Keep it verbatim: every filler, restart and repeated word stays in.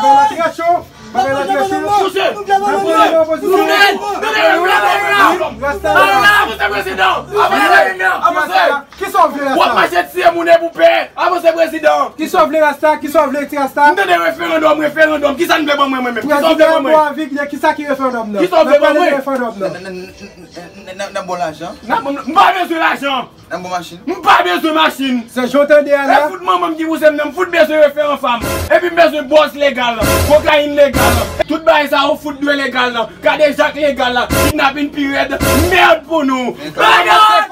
Bagay la trè cho. Bagay la trè cho. N ap voye nan opozisyon. Rasta la. Avanse, prezidan. Avanse. Kisa W ap mache tiye moun epi w pè. Avanse prezidan. Kisa w vle rasta? Kisa w vle ti rasta? M tande referandòm, referandòm. Kisa n vle ban mwen, mwen menm? Kisa w vle ban mwen? Prezidan Moravik, kisa ki referandòm nan? Kisa w vle ban mwen? Referandòm nan. Nan bon lajan. M pa bezwen lajan. Nan bon machin. M pa bezwen machin. Se jan w tande a la. E fout manman m ki pouse m nan, m fout bezwen referan fanm. Epi m bezwen bòs legal. Kokayin legal. Tout bagay sa yo fout dwe legal. Kadejak legal. Kidnapin pi rèd. Mèd pou nou. Mèd!